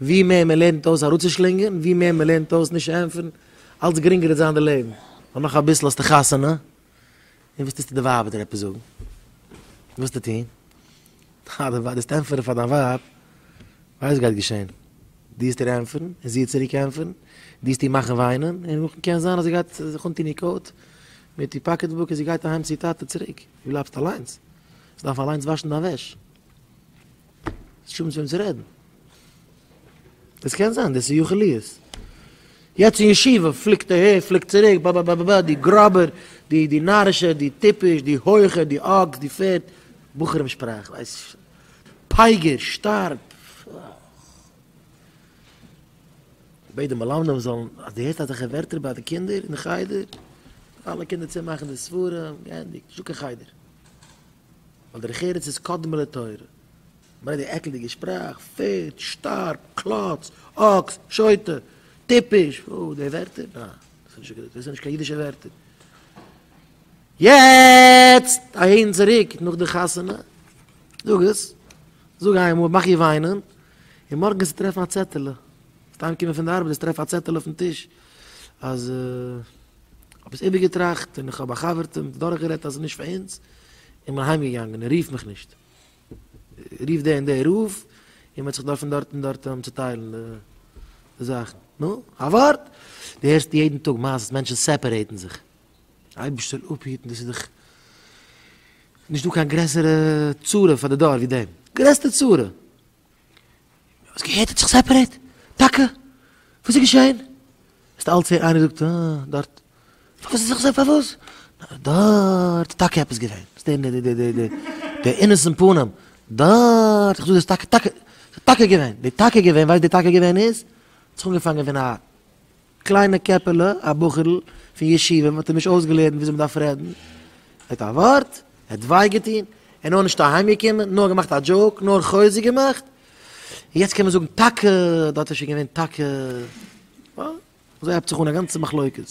ווי מער מען לערנט אויס אראפצושלינגען, ווי מער מען לערנט אויס נישט ענטפערן, אלץ גרינגער וועט זיין די לעבן. ווייל נאך אביסל האסטו חתונה, און וואס טוסטו די ווייב וועט דיר עפעס זאגן? וואס וועסטו טון? אה, דו וועסט ענטפערן פאר דיין ווייב, ווייסט וואס גייט געשען? דו וועסט איר ענטפערן, און זי וועט צוריק ענטפערן, דו וועסט איר מאכן וויינען, און נאכדעם קען זיין אז זי גייט זיך אנטון איר coat מיט איר pocketbook און זי גייט אהיים צו איר טאטע צוריק, דו בלייבסט אליינס, זי דארף אליינס וואשן דיין וועש. נישט האבן צו וועם צו רעדן. דאס קען זיין, דאס איז יכול להיות. יעצט אין ישיבה פליקט אהער, פליקט צוריק, בא בא בא בא בא, די גראבער, די די נארישער, די טיפש, די הויכער, די אקס, די פערד, בחורים שפראך, ווייס פייגער, שטארב. בעט די מלמדים זאלן, אז דו הערסט אזעלכע ווערטער ביי די קינדער אין חדר, אלע קינדער צומאכן די ספרים, געענדיגט, נישטא קיין חדר. ווייל דרך ארץ איז קדמה לתורה. מ'רעדט די עקלדיגע שפראך, פערד, שטארב, קלאץ, אקס, שוטה, טיפש, אוי די ווערטער, ניין, דאס איז נישט קיין אידישע ווערטער. יעצט אהין צוריק נאך די חתונה, זאג עס, זאג איינמאל, מאך איר וויינען, און מארגן וועסטו טרעפן א צעטעלע, וועסט אהיימקומען פון די ארבעט וועסטו טרעפן א צעטעלע אויפן טיש אז. האב עס איבערגעטראכט און איך האב א חבר'טע מיט דורכגערעדט אז עס איז נישט פאר אונז, און בין אהיים געגאנגען און רוף מיך נישט. רוף די און די רב, און מ'וועט זיך דארפן דארט און דארט צוטיילן די זאכן. נו, א ווארט! דו הערסט יעדן טאג מעשות מענטשן separate ן זיך. אייבערשטער זאל אפהיטן, דאס איז דאך נישט דא קיין גרעסערע צרה פאר די דור ווי דעם. גרעסטע צרה! האסט געהערט ער האט זיך separate? טאקע? וואס איז געשען? וועסט אלץ הערן איינער זאגט אה דארט פארוואס איז זיך separate פארוואס? דארט איז טאקע עפעס געווען די די די די די innocent פנים דארט איך זאג דאס טאקע טאקע טאקע געווען די טאקע געווען ווייסט די טאקע געווען איז האט זיך אנגעפאנגען פון א קליינע קעפעלע, א בחור'ל פון ישיבה, מ'האט אים נישט אויסגעלערנט וויאזוי מ'דארף רעדן, ער האט א ווארט, ער האט וויי געטון, ער נאר נישט אהיים געקומען, נאר געמאכט א joke, נאר חוזק געמאכט, און יעצט קען מען זאגן טאקע, דארט איז שוין געווען טאקע, אזוי הייבט זיך אן א גאנצע מחלוקת.